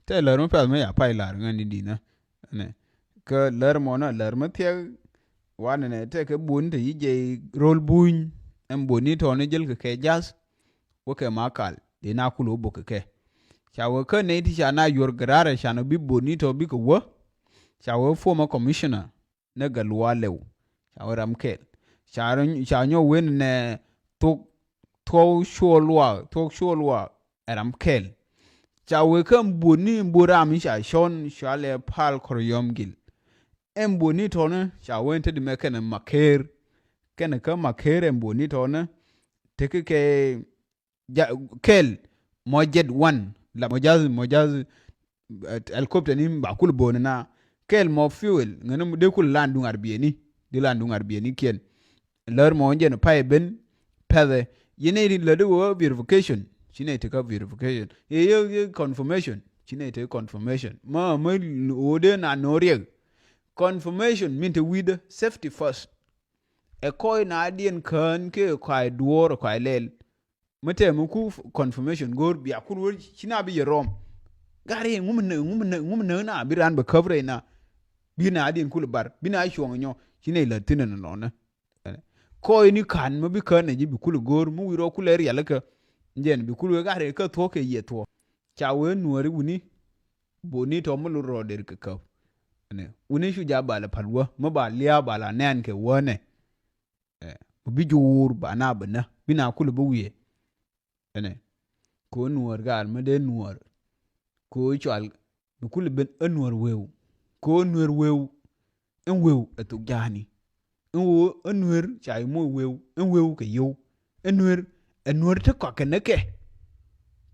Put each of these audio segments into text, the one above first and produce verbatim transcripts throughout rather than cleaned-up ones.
Tɛ lär mi pɛth mi ya pay lar ŋän di dinä. Nɛ. Kä lär mɔnä lär mi thiɛk wanɛ nɛ tɛ kɛ bun te yi jɛ rol buny. Ɛn bun ni tɔni jel kɛ kɛ jas. Wä kɛ ma kal di na kul wä bok kɛ kɛ. Ca wä kä nɛ ti ca na yuɔr gɛ rarɛ ca nɔ bi bun ni tɔ bi kɛ wä. Ca wä former commissioner ni Gatluak Lew. Ca wee ram kɛl. Ca rɔ, ca nyɔ wen nɛ thok, thok cuɔ luak, thok cuɔ luak ɛ ram kɛl. Ca wee kä mbuni, mbuni ram ca cɔn, ca lɛ pal kɔr yɔm gil. Ɛn mbuni tɔnä ca wen te di mɛ kɛn maker. Kɛn kä maker ɛn mbuni tɔnä te kɛ kɛ ja, kɛl mɔ jet wan la mɔ jaz, mɔ jaz, eh, helicopter ni ba kul bone na kɛl mɔ fuel ŋäni dee kul lan duŋ ar bieni. Di lan duŋ ar bieni kiɛn. Lär mɔ jɛn pay ben pɛthɛ. Yene di lär di wä verification. Ci ne ti ka verification. Ye, ye, ye confirmation. Ci ne ti confirmation. Ma, ma wode na no riek. Confirmation min te wide safety first. Ɛ kɔy na dien kään ke kɔy duɔr kɔy lɛl. Mi tɛm mi ku f-, confirmation go̱o̱r bia kul wä ci na bi yɛ rɔm. Gari ŋum nä, ŋum nä, ŋum nä na bi ran bɛ käp rɛy na. Bi na din kul bar, bi na cuɔŋ nyɔ, ci na ilä thin nɔ nɔ nɛ. Kɔy ni kan mi bi kän nɛ ji̱ bi kul go̱o̱r, mi wi̱i̱ rɔ kul ɛ rialikä. Jɛn bi kul wee gari kä thuɔ̱k kɛ yɛ thuɔ̱k. Ca wee nuɔri wuni, boni tɔ mi lot rɔ der kɛ käp. Wuni cu ja bal ɛ pal wä, mi ba lia̱a̱ bal a nɛn kɛ wä nɛ. Ɛ, bi juur ba na bi nä, bi na kul bi wiee. Ɛnɛ. Ko nuɔr gal mi dee nuɔr. Ko cual bi kul ben ɛ nuɔr weu. Ko nuɔr weu. Ɛn weu ɛ thuk ja̱a̱ni. Ɛn weu ɛ nuɔr ca yi moc weu. Ɛn weu kɛ yio̱w. Ɛn nuɔr, ɛ nuɔr te kɔakɛ ni kɛ.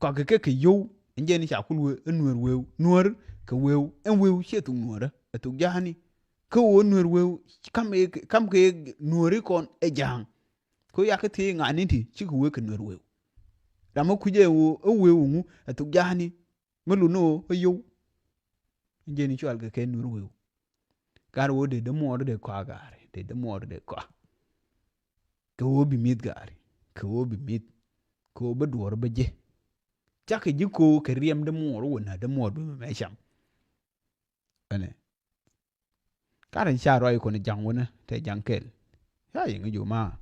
Kɔakɛ kɛ kɛ yio̱w. Ɛn jɛn ca kul weu ɛ nuɔr weu. Nuɔr kɛ weu. Ɛn weu ciɛ thuk nuɔrä. Ɛ thuk ja̱a̱ni. Kä ɣöö nuer weu kam kɛ, kam kɛ nueri kɔn ɛ ja̱a̱ŋ. Kä yak kä thiec ŋa̱ni ti cikɛ wee kɛ nuer weu. Ram ɛ kui̱c ɛ ɣöö ɛ weu ŋu ɛ thuk ja̱a̱ni. Mi luni ɣöö ɛ yio̱w. Jɛn i̱ cual kɛ kɛ nuer weu. Gar ɣöö dee dee muɔɔr dee kɔa gaari, dee dee muɔɔr dee kɔa. Kɛ ɣöö bi mi̱th gaari, kɛ ɣöö bi mi̱th, kɛ ɣöö bä duɔɔr bä ji̱. Cakɛ ji̱ ko̱o̱k kɛ riɛm dee muɔɔr wä nä dee muɔɔr bi mɛ mɛ cam. Ɛnɛ. Karɛ ca ruac kɔn ja̱ŋ wunä tɛ ja̱ŋ kɛl. Ca yiŋ ju ma.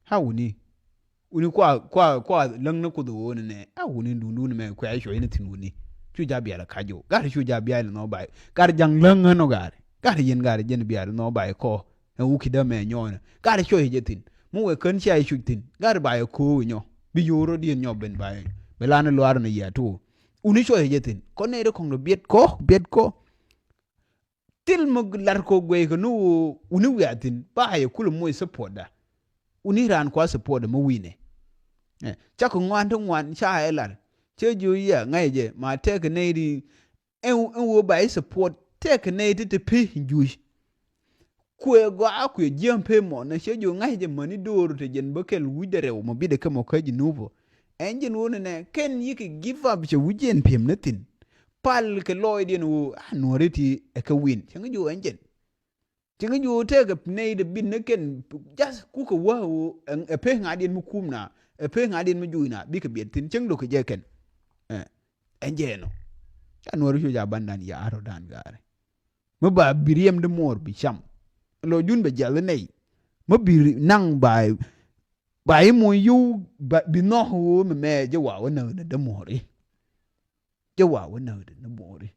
Ha wuni. Wuni kua, kua, kua läŋ ni kuth ɣöö ni nɛ. Ha wuni dundun mɛ kuɛ cuɔc ni thin wuni. Cu ja bial ka jo. Gar cu ja bial nɔ bai. Gar ja̱ŋ läŋ ŋän ɔ gar. Gar yin gar jɛn bial nɔ bai kɔ. Ɛ wukidä mɛ nyɔɔnɛ. Gar cuɔc jɛ thin. Mi wɛ kän cia cuc thin. Gar bai ko̱o̱k nyɔ. Bi yo̱o̱r rɔ diɛn nyɔ ben bai. Bɛ lan luar ni yia tuɔ. Wuni cuɔc jɛ thin. Kɔn nɛ ri kɔŋ dɔ biɛt kɔ, biɛt kɔ. Thil mi lar kɔ guey kɛ ni ɣöö wuni wiathin ba yɛ kulɛ moc support da. Wuni raan kua support da mi wi̱nɛ. Ɛ, cakɔ ŋuan ti ŋuan ca ɛ lar. Cɛ jiö yia ŋa̱c jɛ ma tɛk kɛ nɛy di ɛn, ɛn ɣöö ba i̱ support tɛk kɛ nɛy ti ti pi juc. Kuɛ gɔaa kuɛ jiäm pem mɔ na cɛ jiö ŋa̱c jɛ mäni do̱r te jɛn bä kɛl wi̱cdɛ rɛw mɔ bitdɛ kɛ mɔ kä Jinub. Ɛn jɛn ɣöö nɛnɛ kɛn yikɛ give up cɛ wi̱c jɛn pem ni thin. Pal kɛ lɔɔcdiɛn ɣöö a nuɔ̱ri ti ɛ kɛ win cäŋ jiö ɛn jɛn. Cäŋ jiö tɛkɛ nɛy dee bin ni kɛn just kukɛ wä ɣöö ɛ, ɛ pek ŋa̱diɛn mi kum na ɛ pek ŋa̱diɛn mi juuc na bikɛ biɛt thin cäŋ lo̱kɛ jɛ kɛn. Ɛ, ɛn jɛ ɛnɔ. Ca nuɔ̱ri cu ca bandan ya̱a̱r rɔ dan gaari. Mi ba bi riɛm di muɔɔr bi cam. Lɔ jun bɛ jiath nɛy. Mi bi ri-, naŋ ba, ba i̱ muɔ̱ny yo̱w ba, bi nhɔk ɣöö mɛ mɛ jɛ wa wä näk ni di muɔɔri. Jɛ wa wä näk ni di muɔɔri.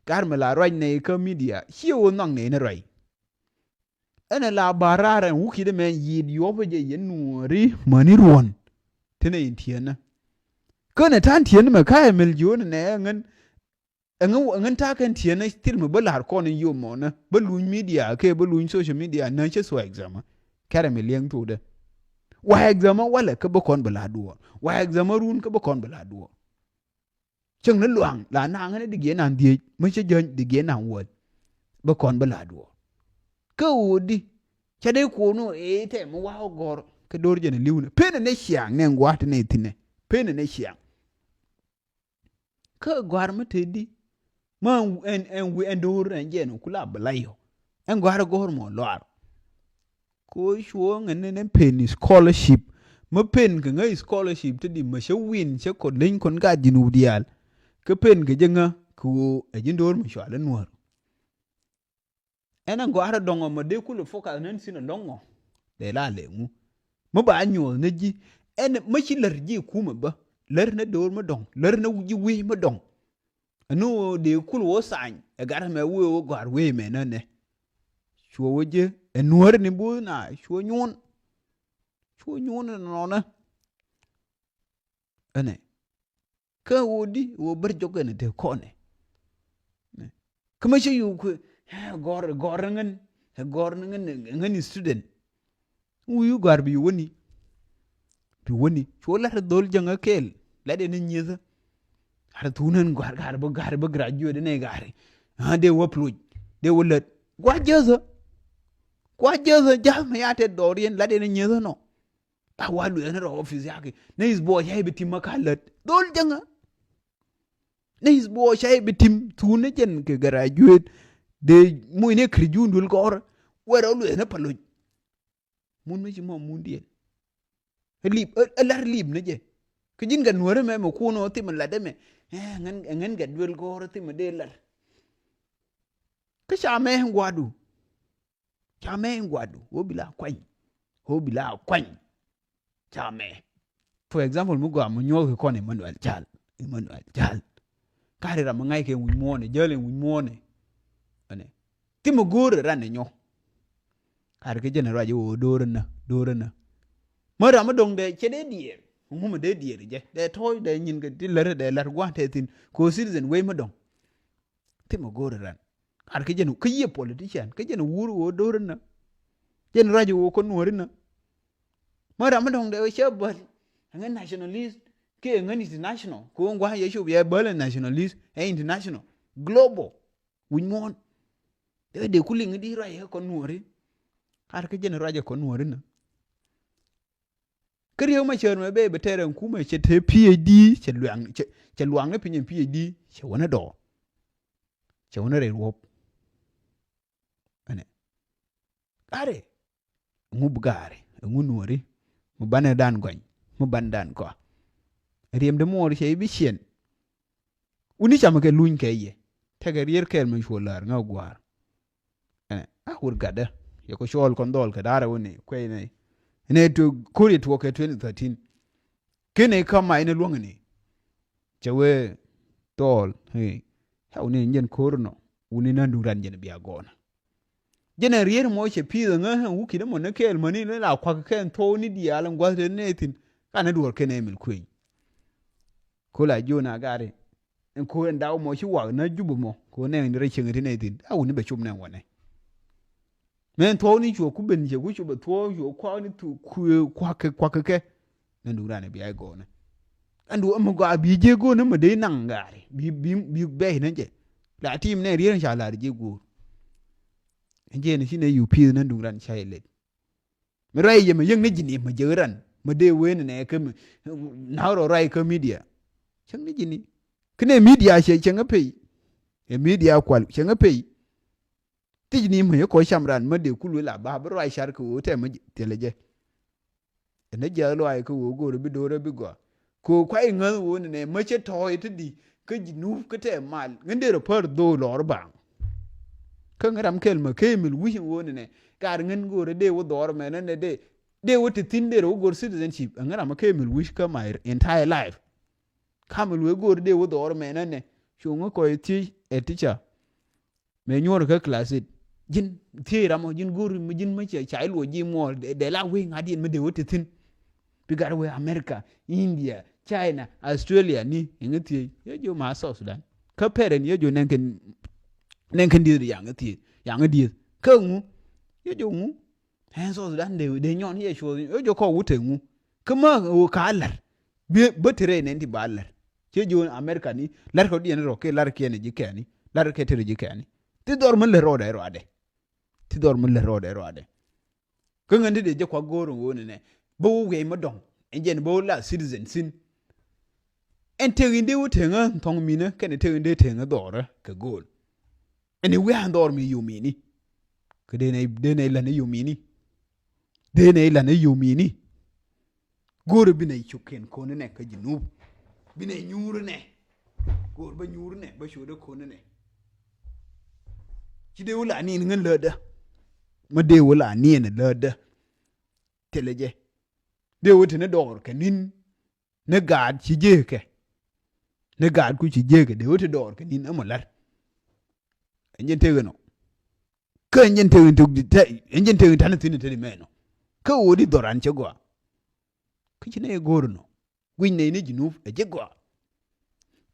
Gar mi la ruac nɛy kä media ciɛ wä nhɔk nɛy ni ruac. Ɛn ɛ la ba raar ɛn wukit ɛmɛ yiit yuɔpä jɛ yɛn nuɔɔri mäni ruɔ̱n. Ti nɛ in tiɛnä. Kä nɛ ta̱a̱n tiɛn mɛ ka̱ ɛ mɛl jiöönɛ nɛ ɛŋän. Ɛŋä, ɛŋä ta̱a̱ kɛn tiɛnä thil mi bä la̱r kɔn in yom mɔnä bä luny media kɛ bä luny social media nä cä thua exam. Kɛrɛ mi liɛŋ thokdä. Wa exam walɛ kä bä kɔn bä la̱r duɔɔr. Wa exam run kä bä kɔn bä la̱r duɔɔr. Cäŋ ni luaŋ la naŋ ni digiɛ naŋ dhieec mi cä jäny digiɛ naŋ wäl. Bä kɔn bä la̱r duɔɔr. Kä ɣöö di cä dee kuɔn ni ɣöö ëë tɛm mi wa̱a̱ ɣä gɔ̱r kä do̱r jɛn li̱wni pen ni ciaŋ ni ɛn gua̱a̱t ni thi̱nɛ pen ni ciaŋ. Kä gɔ̱a̱r mi te di ma ɛn, ɛn wi̱i̱ ɛn do̱r ɛn jɛn ku la bɛ la yɔ. Ɛn gɔ̱a̱r gɔ̱r mɔ lɔar. Ko cuɔ ŋän ni pen scholarship. Mi pen kɛ ŋäc scholarship te di ma cä win cä kɔ leny kɔn gat ji̱n wut diaal. Kä pen kɛ jɛ ŋä kɛ ɣöö ɛ ji̱n do̱r mi cual i̱ Nuäär. Ɛn ɛn gɔ̱a̱r ɛ dɔ̱ŋ ɔ mɔ dee kulɛ focus nän thi̱n ɛlɔ̱ŋ ɔ. Dee la lɛ ŋu. Mi ba nyuɔ̱th ni ji̱. Ɛn mi ci lär ji̱ kumɛ bä. Lär ni do̱r mi dɔ̱ŋ. Lär ni ji̱ wi̱i̱ mi dɔ̱ŋ. Ɛn ni ɣöö dee kul ɣöö thany ɛ gat ɛmɛ wee ɣöö gɔ̱a̱r wee mɛ nänɛ. Cuɔ wä ji̱ ɛ Nuäär ni bo̱o̱th na cuɔ nyuɔ̱n. Cuɔ nyuɔ̱n ɛnɔnɔ. Ɛnɛ. Kä ɣöö di ɣöö bär jɔk ɛn te kɔnɛ. Kä mä cä yuk ɛ gɔr, gɔr ŋän, ɛ gɔr ŋän, ŋän student. Wi̱i̱ gɔ̱a̱r bi wäni. Bi wäni. Cu lat dhol jäŋä kɛɛl. Lat ɛn nyieth. Ar thun ɛn gɔ̱a̱r gɔ̱a̱r bä, gɔ̱a̱r bä graduate nɛ gɔ̱a̱r. Ah, dee wä pluc. Dee wä lät. Gua jäthä. Gua jäthä, ja̱th mɛ ya tɛt dhɔriɛn, lat ɛn nyieth nɔ. A wa luɛth ni rɔ office yaki. Nɛ is buɔc ca i̱ bi tim ma ka lät. Dhol jäŋä. Nɛ is buɔc ca i̱ bi tim thun ni jɛn kɛ graduate. Dee muc ni kri jun duel kɔr. Wɛr ɔ luɛth ni paloc. Mun mi ci mɔ mun diɛn. Ɛ lip, ɛ, ɛ lar lip ni jɛ. Kä ji̱n kɛ Nuäärä mɛ mɛ kun ɔ thim ɛ lat ɛmɛ. Ɛ ŋän, ɛ ŋän kɛ duel kɔr thim ɛ dee lar. Kä ca mɛ guadu. Ca mɛ in guadu, ɣöö bi la kuany. Ɣöö bi la kuany. Ca mɛ. For example, mi gɔaa mi nyuɔth kɛ kɔn Emmanuel Jal. Emmanuel Jal. Kari ram mi ŋa̱c kɛ wi̱c muɔ̱ɔ̱nɛ, jäl in wi̱c muɔ̱ɔ̱nɛ. Ɛnɛ. Ti mi go̱o̱r ran ni nyɔ. Kari kɛ jɛn ruac i̱ ɣöö do̱r inä, do̱r inä. Mä ram mi dɔ̱ŋ dee cɛ dee diɛɛr. Ŋumɛ dee diɛɛr jɛ. Dee tɔ̱ɔ̱c dee nyin kɛ ti lär dee lär gua̱a̱n tɛ thi̱n. Kɛ ɣöö citizen wei mi dɔ̱ŋ. Thimɛ go̱o̱rɛ ran. Ar kä jɛn kä yiëë politician, kä jɛn wur ɣöö do̱r inä. Jɛn ruac ɣöö kä nuɔ̱ɔ̱r inä. Mä ram mi dɔ̱ŋ dee wee cä bäl. Ɛŋɛ nationalist kiɛ ɛŋɛ international. Kɛ ɣöö gua̱a̱ yɛ cop yɛ bäl ɛ nationalist ɛ international. Global. Wi̱c muɔ̱ɔ̱n. Dee dee ku liŋ di ruac ɛ kä nuɔ̱ɔ̱r in. Ar kä jɛn ruac ɛ kä nuɔ̱ɔ̱r inä. Kä Riek Machar mɛ bee bɛ tɛrɛ ɛn kumɛ cɛ te PhD, cɛ luaŋ, cɛ, cɛ luaŋ ni piny ɛn PhD, cɛ wänä dɔɔ. Cɛ wänä rɛy ruɔ̱p. Ɛnɛ. Ga̱rɛ. Ŋu bi ga̱rɛ, ŋu nuɔri, mi banɛ dan gɔny, mi ban dan kɔa. Riɛm di muɔr cɛ i̱ bi ciɛn. Wuni camɛ kɛ luny kɛ yɛ. Tekɛ rier kɛɛl mi cuɔ lär ŋä gua̱a̱r. Ɛnɛ, a wur gatdä. Yɛ kɔ cuɔl kɔn dhɔl kɛ da̱rɛ wuni kuɛy nɛ. Nɛ tu kuri tuɔk kɛ twenty thirteen. Kene kama inɛ luäŋni. Cɛ wee thɔɔl. Hey. Ca wuni jɛn ko̱r nɔ. Wuni nan duŋ ran jɛn bia gɔɔna. Jɛn ɛ rier mɔ cɛ pi̱i̱th ŋä wu kinɛ mɔ ni kɛɛl mäni ni la kuak kɛn thɔɔni diaal in gua̱th den nɛ thin. Kanɛ duɔr kɛn Emil Kueny. Ko la jiön a gari. Ɛn ko ɛn daw mɔ ci wak na Jubɛ mɔ ko nɛŋ ni rɛy cieŋ ti nɛ thin a wuni bɛ cop nɛŋ wanɛ. Mɛn thuɔɔk ni cuɔ ku ben cɛ ku cop bɛ thuɔɔk cuɔ kuak ni thu kuɛ kuak kɛ kuak kɛ kɛ. Nɛn duŋ ran bia gɔɔnɛ. Ɛn du ɛmɛ gɔaa bi jiɛ go̱o̱n ɛmɛ dee naŋ gari bi bi bi bɛy nɛ jɛ. La tim nɛ rier ca lar jiɛ go̱o̱r. Ɛn jɛ ni ci nɛ yu pi̱i̱th nɛn duŋ ran ca ilɛt. Mi ruac yɛ mi yäŋ ni ji̱ni mi jek ran mi dee wen nɛ kä mi na rɔ ruac kä media. Cäŋ ni ji̱ni kä nɛ media cɛ cäŋ ɛ pey. Ɛ media kual cäŋ ɛ pey. Ti ji̱ni mi yɛ kɔ cam ran mi dee kul wela ba bi ruac car kɛ ɣöö tɛ mi thilɛ jɛ. Ɛn ɛ jiath luaac kä ɣöö go̱o̱rɛ bi do̱rɛ bi gɔaa. Kɛ ɣöö kuay ŋäth ɣöö ni nɛ mä cä tɔ̱ɔ̱c ti di kä Jinub kä tɛ mal ŋän derɛ pär dho̱o̱ lɔr baŋ. Kä ŋä ram kɛl mä kee mil wi̱c ɣöö ni nɛ kar ŋän go̱o̱rɛ dee wä dhɔr mɛn ɛn ɛ dee dee wä ti thi̱n derɛ wä go̱r citizenship. Ɛ ŋä ram kee mil wi̱c kä my entire life. Kamil wee go̱o̱rɛ dee wä dhɔr mɛn ɛn ɛ cu ŋä kɔc thiec ɛ teacher. Mëë nyuɔr kä class eight. Ji̱n thiec ram ɔ ji̱n go̱r mi ji̱n mi ca ca iluɔ ji̱ muɔɔr dee la wee ŋa̱diɛn mi dee wä ti thi̱n. Bi gat wee America, India, China, Australia ni iŋä thiec yɛ ji̱ ma South Sudan. Kä parent yɛ ji̱ nɛn kɛn nɛn kɛn dieth yaŋä thiec yaŋä dieth kä ŋu yɛ ji̱ ŋu. Ɛn South Sudan dee dee nyɔn yɛ cuɔth yɛ ji̱ kɔ wut te ŋu. Kä ma ɣöö ka lär. Bi bä te rɛy nɛn ti ba lär. Cɛ ji̱ America ni lär kɛ diɛn rɔ kɛ lär kiɛn ji̱ kɛni lär kɛ te rɛ ji̱ kɛni. Ti dhɔr mi lär rɔɔdɛ rɔadɛ. Ti dhɔr mi lär rɔɔdɛ rɔadɛ. Kä ŋän ti dee jɛ kuak go̱o̱r ŋo̱o̱n nɛ bä wä wiɛc mi dɔ̱ŋ. Ɛn jɛn bä wä la citizen sin. Ɛn tëk in dee wä teŋä thɔŋ minä kɛn tëk in dee teŋä dhɔrä kɛ go̱o̱l. Ɛn i̱ wi̱i̱ an dhɔr mi yomini. Kä dee nɛ dee nɛ ilan i̱ yomini. Dee nɛ ilan i̱ yomini. Go̱o̱rɛ bi nɛ cuk kɛn ko̱n inɛ kä Jinub. Bi nɛ nyuur inɛ. Go̱o̱r bä nyuur nɛ, bä ciötdä ko̱n nɛ. Ci dee wä la niɛn ŋän lätdä. Mä dee wä la niɛn lätdä. Thilɛ jɛ. Dee wä te ni dɔɔr kɛ ni̱n. Ni gaat ci jekɛ. Ni gaat ku ci jekɛ dee wä te dɔɔr kɛ ni̱n, ɛmɔ la̱t. Ɛn jɛn tekɛ nɔ. Kä ɛn jɛn tekɛ, ɛn jɛn tekɛ ta̱n thi̱n te di mɛ nɔ. Kä ɣöö di dhɔran cɛ gɔaa. Kä ci nɛ go̱o̱r nɔ. Guic nɛy ni Junub ɛ ji̱ gɔaa.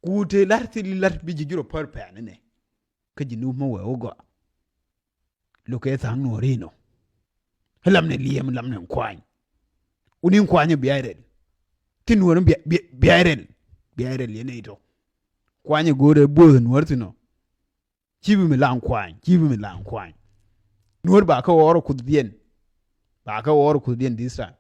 Ku te la̱r thil la̱r bi ji̱ jurɔ pär pɛ̈ɛ̈n inɛ. Kä Junub mä wee wä gɔaa. Lukɛ tha̱a̱ŋ nuɔ̱ɔ̱r inɔ. Lam ni liɛm, lam ni kuany. Wuni kuany biac rɛl. Ti nuɔ̱ɔ̱r biac rɛl. Biac rɛl yɛn nɛy tɔ. Kuany go̱o̱rɛ buɔth nuɔ̱ɔ̱r thin ɔ. Ci bi mi laŋ kuany, ci bi mi laŋ kuany. Nuɔ̱ɔ̱r ba kä ɣɔr kuthdiɛn. Ba kä ɣɔr kuthdiɛn this time.